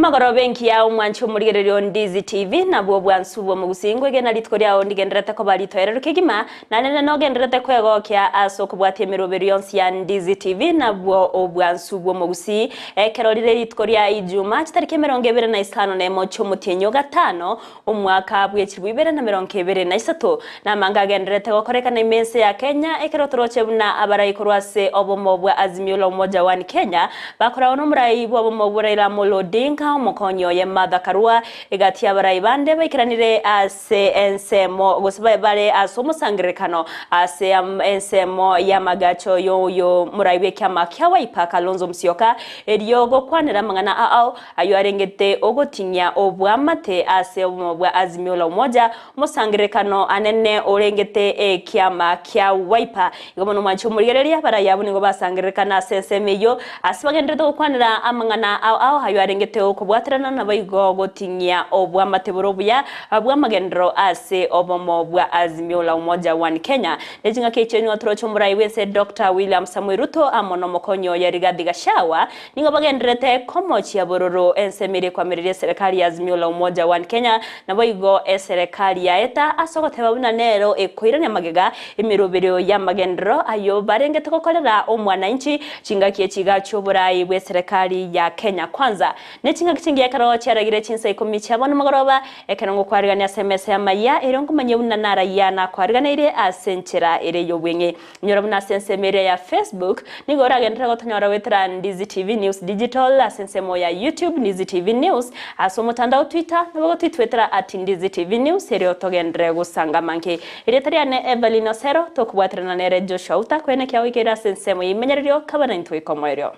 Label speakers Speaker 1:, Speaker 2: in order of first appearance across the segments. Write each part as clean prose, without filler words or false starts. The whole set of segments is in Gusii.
Speaker 1: Emagoroba engiya omwanchi omorigereria o Ndizi TV nabwo obwansu bw'omogusii ngwegena rituko riao ndigendererete koba ritoereru kegima na nere nogendererete kwegokia ase okobwatia emeroberio yonsi ya Ndizi TV nabwo obwansu bw'omogusii ekero rire rituko ria Ijumaa chitariki 25 chi'omotienyi o gatano omwaka bw'echilifu ibere na 23 namanga agendererete gokorekana ime ense ya Kenya ekero toroche buna abarai korwa ase obomo bwa Azimio la Umoja One Kenya bakoragwa nomorai bw'obomo bwa Raila Amolo Odinga omokonyi oye Martha Karua egati y'abarai bande baikeranire ase ensemo gose bare ase omosangererekano ase ensemo y'amagacho y'oyo morai bw'ekiama kia Wiper Kalonzo Musyoka erio gokwanera amang'ana ao ayio arengete ogoting'ia obwamate ase obomo bwa Azimio la Umoja omosangererekano anene orengete ekiama kia Wiper. Igo bono mwanche omorigereria abarai abwo nigo basangererekana ase ensemo eyio ase bagendererete gokwanera amang'ana ao ao ayio arengete okobwaterana naboigo goting'ia obwamate bore obuya bw'amagenderero ase obomo bwa Azimio la Umoja One Kenya. Ne chingaki echio nigo toroche omorai bw'ense Doctor William Samoei Ruto amo nomokonyi oye Rigathi Gachagua nigo bagendererete komochia bororo ensemo eria ekwamireria eserekari ya Azimio la Umoja One Kenya naboigo eserekari yaeta ase ogoteba buna nero ekoirania magega emeroberio y'amagenderero ayio barengete gokorera omwananchi chingaki echi iga chi'oborai bw'eserekari ya Kenya Kwanza. Ne chingaki chingiya ekero chiaragire chinsa ikomi chia bono mogoroba, ekero ngokwarigania ase emesa y'amayia, erio nkomanye buna narayia nakwariganeirie ase enchera ere y'obweng'e. Inyora buna ase ensemo eria ya Facebook, nigo oragenderere gotonyora goetera Ndizi TV News Digital, ase ensemo ya YouTube Ndizi TV News, ase omotandao Twitter, nabo gotwitwetera at Ndizi TV News erio togenderere gosanga amange. Erieta riane Evelyn Osero, tokobwaterana nere Joshua Uta, koenekia goikeire ase ensemo y'eimenyererio, kaba naintwe ikomoerio.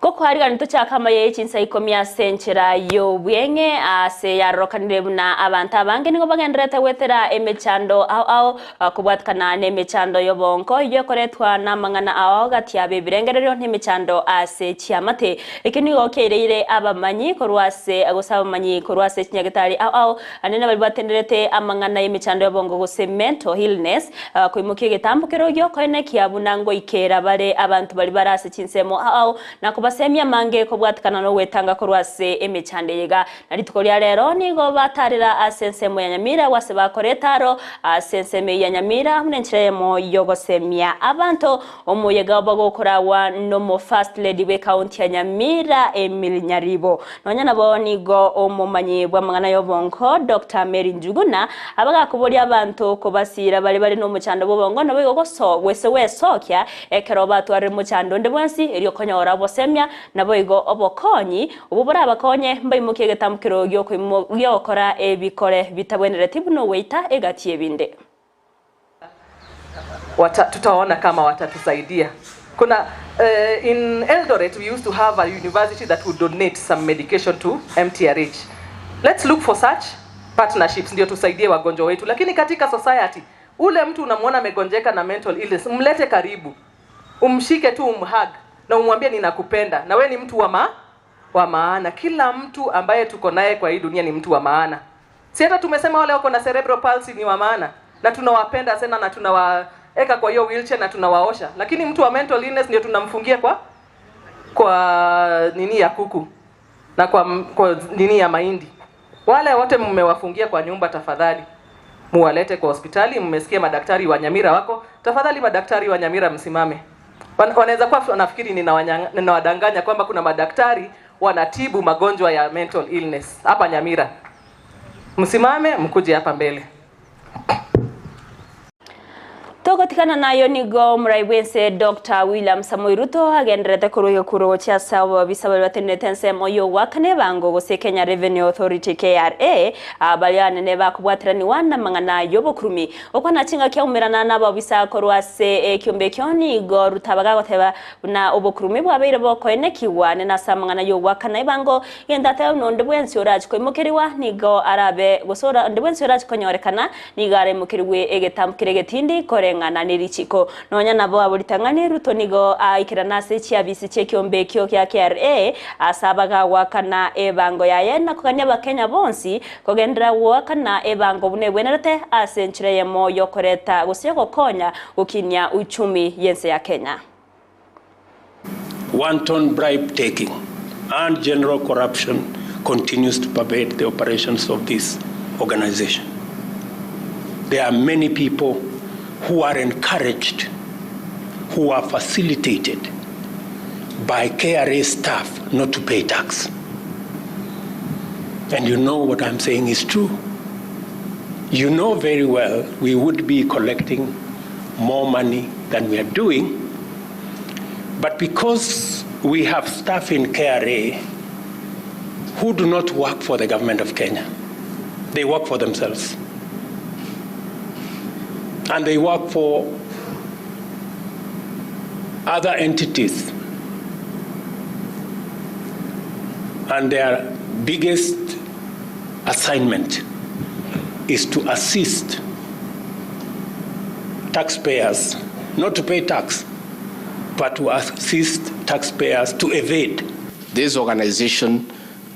Speaker 1: Gokwariganwa tochake amaya ye chinsa ikomi ase enchera y'obweng'e ase yarorokanire buna abanto abange nigo bagendererete goetera emechando ao ao kobwatikana nemechando y'obonko eyio ekoretwa namang'ana ao ao gati yabo ebirengererio nemechando ase chiamate. Ekio nigo kiaireire abamanyi korwa ase gose abamanyi korwa ase chinyagetari ao ao naende baria batenderete amang'ana y'emechando y'obongo gose mental illness Koimokia egetambo kerogio koenekia buna ngoikera bare abanto baria bare ase chinsemo ao, na kobasemia amange kobwatekana nogwetanga korwa ase emechando eye iga. Na rituko ria rero nigo batarera ase ensemo ya Nyamira agwo ase bakora etaro ase ensemo eyio ya Nyamira buna enchera eyemo yogosemia abanto. Omoyega obo gokoragwa nomo First Lady bw'ecounty ya Nyamira Emily Nyaribo. Nonya nabo nigo omomanyi bw'amang'ana y'obongo Doctor Mary Njuguna abagakoboria abanto kobasiira baria bare nomochando bw'obongo naboigo goso gose gwesokia ekero batwarire mochando onde bwensi erio konyora obosemia naboigo obokonyi obwo borabakonye mbaimokie egetambukero gi'ogokora ebikore bitabwenereti buna ogoita egati y'ebinde.
Speaker 2: Wata, tutaona kama watatusaidia. Kuna uh, in Eldoret we used to have a university that would donate some medication to MTRH. Let's look for such partnerships ndio tusaidie wagonjwa wetu, lakini katika society ule mtu unamwona amegonjeka na mental illness, mlete karibu, umshike tu, umhug na umwambie ninakupenda, na we ni mtu wa ma wa maana. Kila mtu ambaye tuko naye kwa hii dunia ni mtu wa maana. Si hata tumesema wale wako na cerebral palsy ni wa maana na tunawapenda sana na tunawaweka kwa hiyo wheelchair na tunawaosha, lakini mtu wa mental illness ndio tunamfungia kwa kwa nini ya kuku na kwa, kwa nini ya mahindi. Wale wote mmewafungia kwa nyumba, tafadhali muwalete kwa hospitali. Mmesikia madaktari wa Nyamira wako, tafadhali madaktari wa Nyamira msimame. Wanaweza kuwa wanafikiri ninawadanganya kwamba kuna madaktari wanatibu magonjwa ya mental illness hapa Nyamira. Msimame mkuje hapa mbele.
Speaker 1: Togotigana nayo nigo omorai bwense Dr. William Samoei Ruto agenderete korwa egekuro gochia ase ababisa baria batenenete ensemo y'ogwakana ebango gose Kenya Revenue Authority KRA baria anene bakobwateraniwa namang'ana y'obokurumi. Okwana chingaki aumerana nababisa korwa ase ekiombe ekio nigo Ruto abagagoteba buna obokurumi bwabeire bokoenekigwa nene ase amang'ana y'ogwakana ebango gento atebe buna onde bwensi orachi koimokerigwa nigo arabe gose onde bwensi orachi konyorekana nigo araimokerigwe egetambo kere egetindi koreng'ana. Koreng'ana nerichiko. Nonya nabo abwo ritang'ani Ruto nigo aikerana ase chiabisi chi'ekiombe ekio gia KRA ase abagagoakana ebango yaye na kogania abakenya bonsi kogenderera goakana ebango buna egwenerete ase enchera eyemo yokoreta gose yogokonya gokinia uchumi y'ense ya Kenya.
Speaker 3: Wanton bribe taking and general corruption continues to pervade the operations of this organization. There are many people who are encouraged, who are facilitated by KRA staff not to pay tax. And you know what I'm saying is true. You know very well we would be collecting more money than we are doing, but because we have staff in KRA who do not work for the government of Kenya, they work for themselves. And they work for other entities. And their biggest assignment is to assist taxpayers, not to pay tax, but to assist taxpayers to evade.
Speaker 4: This organization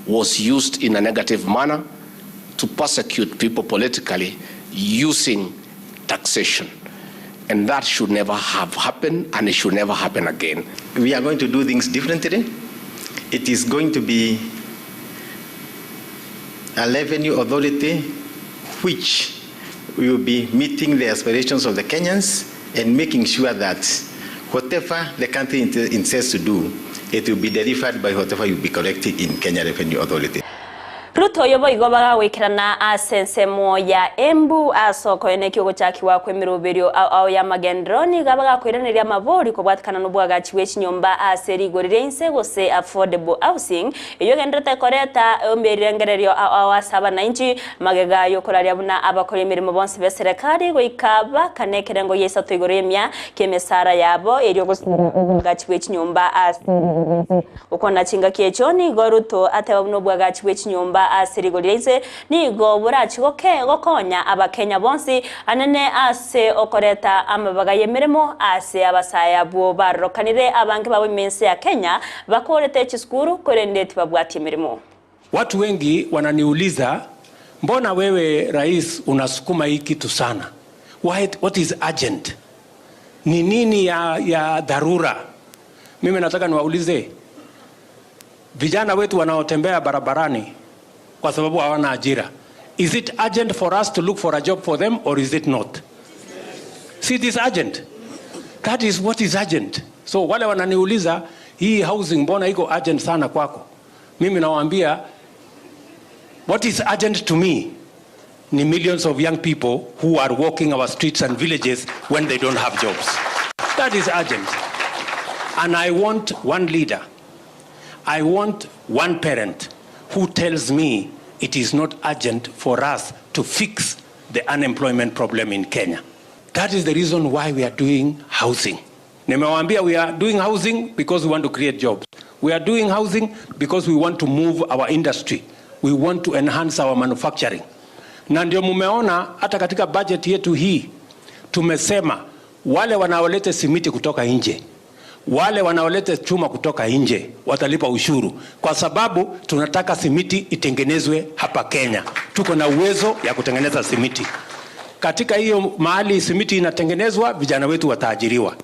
Speaker 4: was used in a negative manner to persecute people politically using taxation. And that should never have happened, and it should never happen again.
Speaker 5: We are going to do things differently. It is going to be a revenue authority which will be meeting the aspirations of the Kenyans and making sure that whatever the country intends to do, it will be delivered by whatever you be collecting in Kenya Revenue Authority.
Speaker 1: Ruto oyo boigo bagagoikerana ase ensemo ya Embu ase okoenekio ogochakiwa kw'emeroberio ao ao y'amagenderero nigo bagakoiraneria amabori kobwatikana n'obwagachi bwe chinyomba ase rigori ria inse gose affordable housing eyo egenderete koreta emerengererio ao ao ase abananchi magega yokoraria buna abakora emeremo bonsi b'eserekari goika bakane ekerengo ya isato igoro y'emia ki'emesara yabo erio gosira obwagachi bwe chinyomba ase okona chingaki echo nigo Ruto ateba buna obwagachi bwe chinyomba ase rigori ria inse nigo borachi goke gokonya abakenya bonsi anene ase okoreta amabaga y'emirimo ase abasaya bo barokanire abange babo imense ya Kenya bakorete chisukuru korende tibabwati emirimo.
Speaker 3: Watu wengi wananiuliza, mbona wewe rais unasukuma hii kitu sana? Why, what is urgent? Ni nini ya dharura? Mimi nataka niwaulize vijana wetu wanaotembea barabarani kwa sababu hawana ajira. Is it urgent for us to look for a job for them or is it not? See, it is urgent. That is what is urgent. So wale wananiuliza hii housing mbona iko urgent sana kwako? Mimi nawaambia what is urgent to me ni millions of young people who are walking our streets and villages when they don't have jobs. That is urgent. And I want one leader. I want one parent who tells me it is not urgent for us to fix the unemployment problem in Kenya. That is the reason why we are doing housing. Nimewaambia we are doing housing because we want to create jobs. We are doing housing because we want to move our industry. We want to enhance our manufacturing. Na ndio mumeona hata katika budget yetu hii tumesema wale wanaoleta simiti kutoka nje, wale wanaoleta chuma kutoka nje watalipa ushuru, kwa sababu tunataka simiti itengenezwe hapa Kenya. Tuko na uwezo ya kutengeneza simiti. Katika hiyo mahali simiti inatengenezwa, vijana wetu wataajiriwa.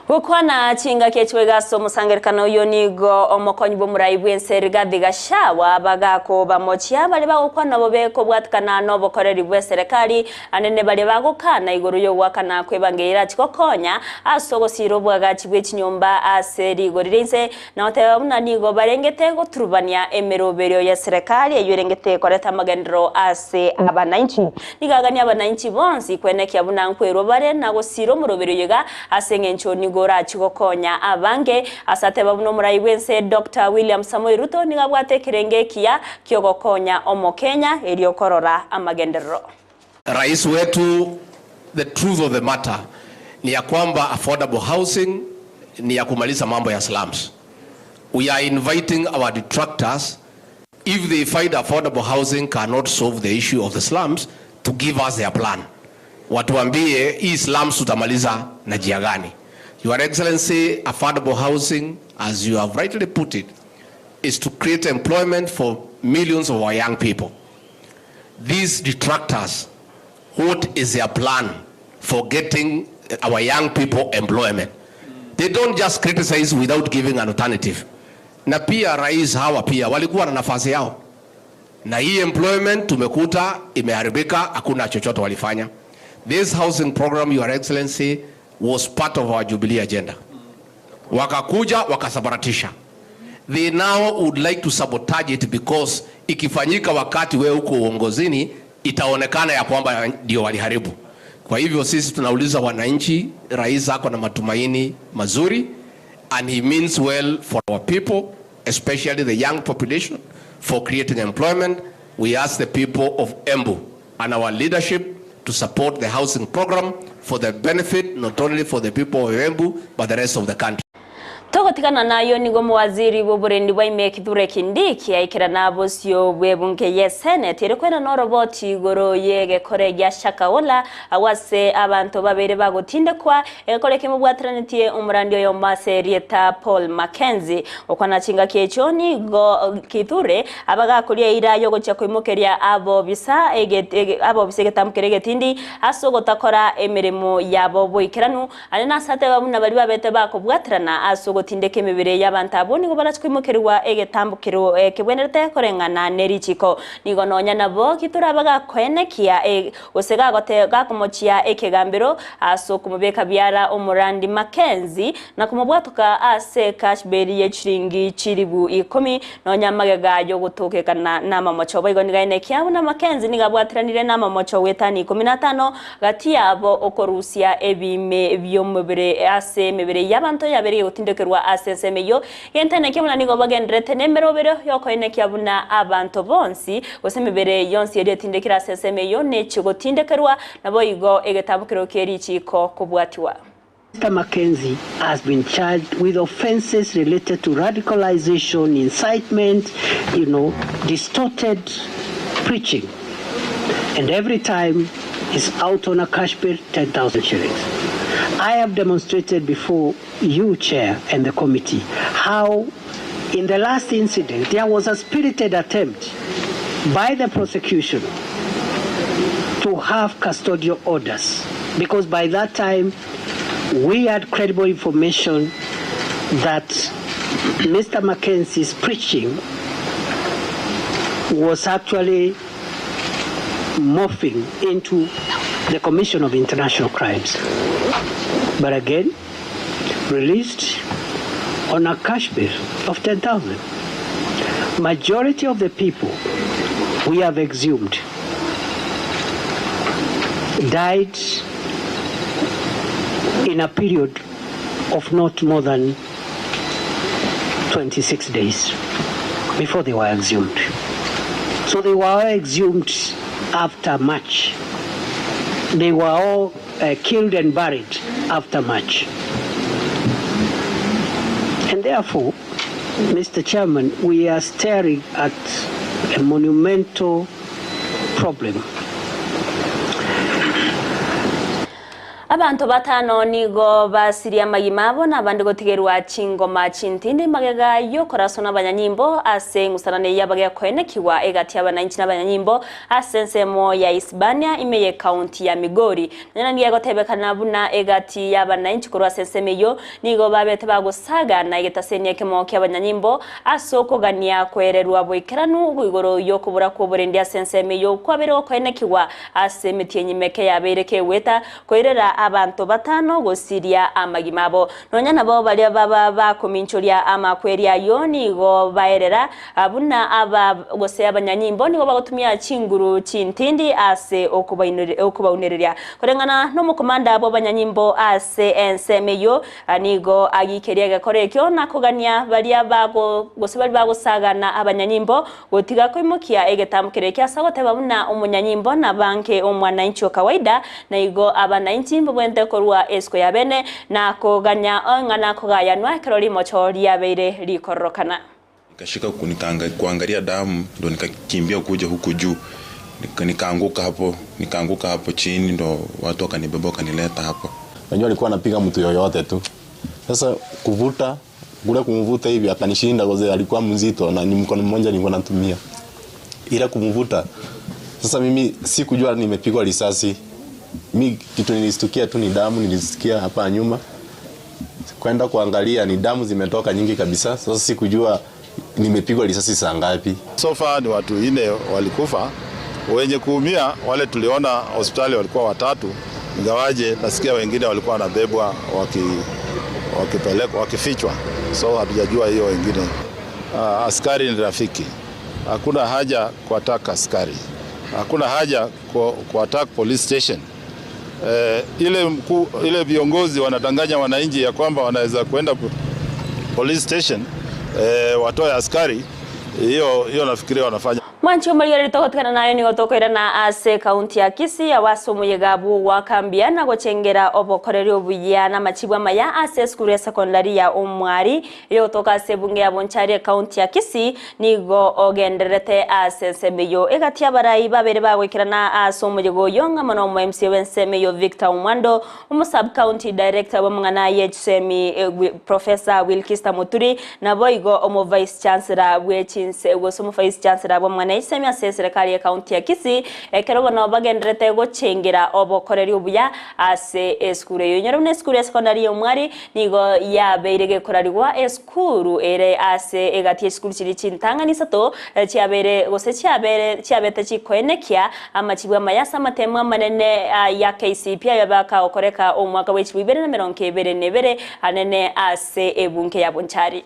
Speaker 1: Gukwana chinga kechiwegaso omusangerekano oyo nigo omokonyi bw'omorai bw'ense Rigathi Gachagua bagako bamochia bari bagokwana bobe kobwatikana n'obokoreri bwa serikali anene bari bagokana igoro y'ogwakana kwebangeira chikokonya ase ogosira obwagachi bwa echinyomba ase rigori ria inse na oteba buna nigo barengete goturubania emeroberio ya serikali eyo erengete koreta amagenderero ase abananchi nigagania abananchi bonsi kwenekia buna nkwerwa bare na gosira omoroberio iga ase eng'encho nigo gorachi gokonya abange asate babuno murai bwense Dr. William Samoei Ruto nigabwate kirenge kia kyogokonya omo Kenya eriokorora amagenderero.
Speaker 4: Rais wetu, the truth of the matter ni ya kwamba affordable housing ni ya kumaliza mambo ya slums. We are inviting our detractors, if they find affordable housing cannot solve the issue of the slums, to give us their plan. Watuambie hii slums tutamaliza na njia gani? Your Excellency, affordable housing, as you have rightly put it, is to create employment for millions of our young people. These detractors, what is their plan for getting our young people employment? They don't just criticize without giving an alternative. Na pia rais, hawa pia walikuwa na nafasi yao, na hii employment tumekuta imeharibika, hakuna chochote walifanya. This housing program, Your Excellency, was part of our Jubilee agenda. Wakakuja wakasambaratisha. They now would like to sabotage it because ikifanyika wakati wewe uko uongozini itaonekana ya kwamba ndio waliharibu. Kwa hivyo sisi tunauliza wananchi, rais ako na matumaini mazuri and he means well for our people, especially the young population, for creating employment. We ask the people of Embu and our leadership to support the housing program for the benefit not only for the people of Embu but the rest of the country.
Speaker 1: Togotigana nayo nigo muwaziri bw'oborendi bwa ime Kithure Kindiki aikirana bosio bw'ebunge ye Senate ere kwena noroboti igoro y'egekore gia Shakahola awase abanto babere bagotindekwa egekore kemobwateranetie omorandi oyo mase rieta Paul Mackenzie okwana chingaki echo nigo Kithure abagakoria ira yogochia koimokeria abobisa abobisa egetamokere egetindi ase ogotakora emeremo yabo boikeranu ane nasate babuna bari babete bakobwaterana ase ogotindeka emibere y'abanto abo nigo barachi koimokerwa egetambukero kebwenerete koreng'ana nerichiko nigo nonya nabo Kithure abagakoenekia gose gagote gakomochia ekegambero ase okomobeka biara omorandi Mackenzie na komobwatoka ase cash bail ye chiringi chiribu 10 nonya magega yogotokekana na mamocho boigo nigaenekia buna Mackenzie nigabwatiranire na mamocho wetani 15 gati yabo okorusia ebime by'omubere ase emibere y'abanto yabere gotindekerwa ase ensemo eyo gentenekia buna nigo bagenderete nemerobero yokoenekia buna abanto bonsi gose emibere yonsi eri etindekire ase ensemo eyo nechigotindekerwa nabo igo egetabukero kierichiko kobwatiwa.
Speaker 6: Mr. Mackenzie has been charged with offenses related to radicalization, incitement, distorted preaching. And every time he's out on a cash bail, 10,000 shillings. I have demonstrated before you, Chair, and the committee, how in the last incident there was a spirited attempt by the prosecution to have custodial orders, because by that time we had credible information that Mr. Mackenzie's preaching was actually morphing into the commission of international crimes. But again, released on a cash bail of 10,000. Majority of the people we have exhumed died in a period of not more than 26 days before they were exhumed. So they were all exhumed after March. They were all killed and buried after March. And therefore, Mr. Chairman, we are staring at a monumental problem.
Speaker 1: Abantu batano nigo basiria magima abo nabandi gotigerwa chingoma chintindi magega yokoraso n'abanyanyimbo ase ngusarane yabagekoenekiwa egati abananchi n'abanyanyimbo ase ensemo ya Isibania imeye county ya Migori nana niye gotebekana buna egati y'abananchi korwa ase ensemo eyo nigo babete bagosaga na egetasenia ekemo kia abanyanyimbo ase okogania kwererwa boikeranu igoro yokobura kwoborendi ase ensemo eyo kwabere gokoenekiwa ase emitienyi meke yabeire keweta koirera abantu batano gosiria amagima abo nonya nabo baria baba bakominchoria amakweria ayo nigo baerera buna aba gose abanyanyimbo nigo bagotumia chinguru chintindi ase okubaunereria koreng'ana n'omokomanda abo abanyanyimbo ase ensemo eyo nigo agikeria egekoro ekio nakogania baria bago gose bari bagosagana abanyanyimbo gotiga koimokia egetamukere ekia ase goteba buna omonyanyimbo na banke omwananchi o kawaida na igo abananchi mbobwente korwa esiko ya bene na koganya ong'ana kogayanwa ekero rimocho riabeire rikororokana.
Speaker 7: Nikashika kuangalia damu ndo nikakimbia kuja huku juu. Nikaanguka hapo, nikaanguka hapo chini, ndo watu wakanibeba wakanileta hapa.
Speaker 8: Najua alikuwa anapiga mtu yoyote tu. Sasa kuvuta kule kumvuta hivi akanishinda kwa sababu alikuwa mzito na ni mkono mmoja nilikuwa natumia. Ila kumvuta sasa mimi sikujua nimepigwa risasi. Mi kitu nilistukia tu ni damu nilisikia hapa nyuma. Kwenda kuangalia ni damu zimetoka nyingi kabisa. Sasa sikujua nimepigwa risasi saa ngapi.
Speaker 9: So far ni watu ine walikufa, wenye kuumia wale tuliona hospitali walikuwa watatu, ingawaje nasikia wengine walikuwa wanabebwa waki, wakipelekwa wakifichwa, so hatujajua hiyo wengine. Uh, askari ni rafiki, hakuna haja kuattack askari, hakuna haja kuattack police station. Eh, ile mkuu, ile viongozi wanadanganya wananchi ya kwamba wanaweza kuenda police station eh, watoe askari, hiyo hiyo nafikiria wanafanya
Speaker 1: Mwanchi omorigereri togotigana nayo nigo tokoirana ase kaunti ya Kisii awase omoyega bwo gwakambia na gochengera obokoreri obuya na amachibu amaya ase esukuru ya secondary ya Omwari eyogotoka ase ebunge ya Bonchari ekaunti ya Kisii nigo ogendererete ase ensemo eyo egati abarai babere bagoikerana ase omoyega oyo ng'amo na omo MCA wa ensemo eyo Victor Omwando omo sub county director bwa omong'ana ya echisemi Professor Wilkista Muturi naboigo omo vice chancellor bwe chinse gose omo vice chancellor bwa omong'ana echisemi ase eserikari ya county ya Kisii ekero bono bagenderete gochengera obokoreri obuya ase esukuru eyo inyore buna esukuru ya secondary ya Omwari nigo yabeire gekorarigwa esukuru ere ase egati ya chisukuru chiri chintang'ani isato chiabeire gose chiabere chiabete chikoenekia amachibu amaya ase amatemo amanene ya KCPE ayo bakagokoreka omwaka bwa echibu ibere na emerongo ebere na ebere anene ase ebunge ya Bonchari.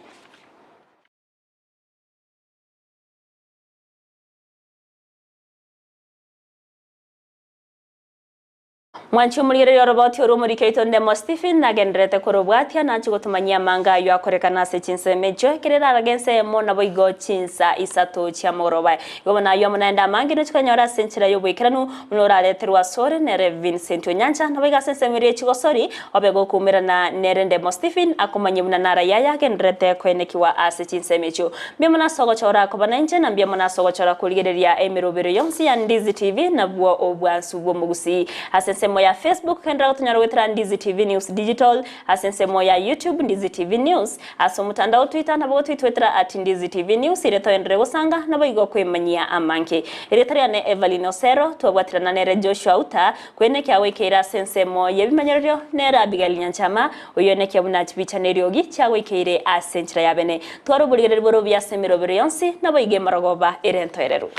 Speaker 1: Mwanchi omorigereria oroboti orwo omoriki oito Ndemo Stephen nagendererete korobwatia nanche gotomanyia amanga ayio akorekana ase chinsemo echio ekero erarage ensemo naboigo chinsa isato chiamogoroba. Igo bono ayio amo naende amange nochi konyora ase enchera y'oboikeranu buna orareterwe asore nere Vincent Onyancha naboigo ase ensemo eria echigosori obe gokoumerana nere Ndemo Stephen akomanyie buna naro yaya agendererete koenekiwa ase chinsemo echio. Mbuya mono ase ogochora koba nainche na mbuya mono ase ogochora korigereria emerobero yonsi ya Ndizi TV nabwo obwansu bw'omogusii. Ase ensemo ya Facebook genderera gotonyora goetera Ndizi TV News Digital, ase ensemo ya YouTube Ndizi TV News, ase omotandao Twitter nabo gotoitwetera at Ndizi TV News ere toenderere gosanga naboigo kwemanyia amange. Erieta riane Evelyn Osero, twabwaterana nere Joshua Uta, kwenekia goikeire ase ensemo y'ebimanyererio nere Abigail Nyanchama, oyio nekia buna chibicha na eriogi chiagoikeire ase enchera ya bene. Twara oborigereria bore obuya ase emerobero yonsi, naboigo emorogoba ere entoereru.